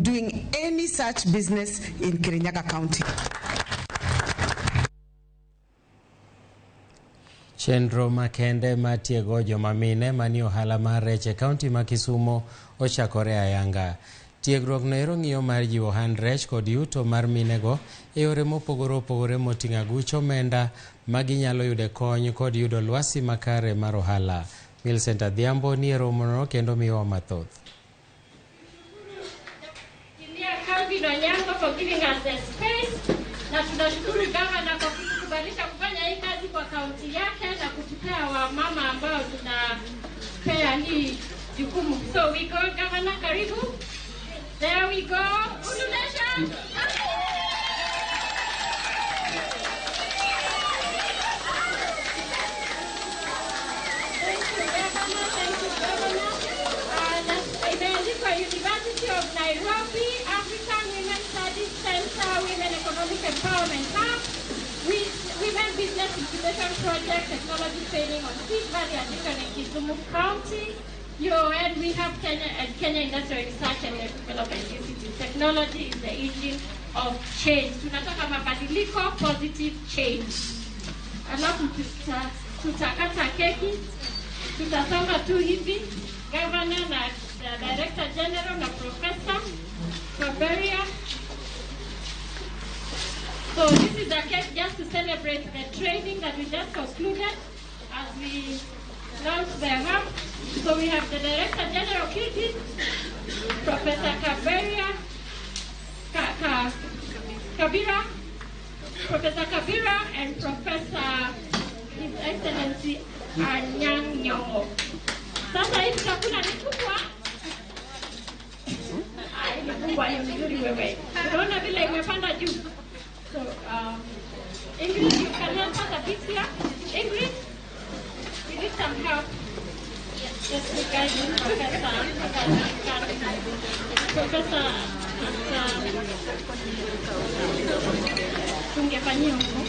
doing any such business in Kirinyaga County. Chenro makende mar tiego joma mine manie ohala mar rech e kaunti ma Kisumo ochakore ayanga. Tiegruok no ero ng'iyo mar jiwo ohand rech kod yuto mar minego e yore mopogore opogore moting'o aguch omenda ma ginyalo yude kony kod yudo lwasi makare mar ohala. Millicent Adhiambo nie romono kendo miyowa mathoth. Calvin Onyango for giving us the space na tunashukuru gavana kwa kutukubalisha kufanya hii kazi kwa kaunti yake na kutupea wamama ambao tunapea hii jukumu. So we go, Governor, karibu. There we go. Ulu Nation. Thank you, Governor. Thank you, Governor. Imeandikwa University of Nairobi, African Women Studies Center, Women Economic Empowerment Hub, Women Business Incubation Project, Technology Training on Fish Value Addition in Kisumu County, UN, we have Kenya and Kenya Industrial Research and Development Institute. Technology is the engine of change. Tunataka mabadiliko, positive change. Alafu tutakata keki, tutasonga tu hivi, Governor na Director General na Professor Kaberia. So this is a cake just to celebrate the training that we just concluded as we launch the hub. So we have the Director General KIRDI, Professor Kaberia, Kabira, Professor Kabira, and Professor His Excellency Anyang' Nyong'o. Sasa hivi chakula ni kubwa. Ai, ni kubwa ni mzuri wewe. Unaona vile imepanda juu. So, Ingrid, you can help us a bit here. Ingrid, we need some help. Yes, we guide you, Professor. Professor, tungefanyia huko.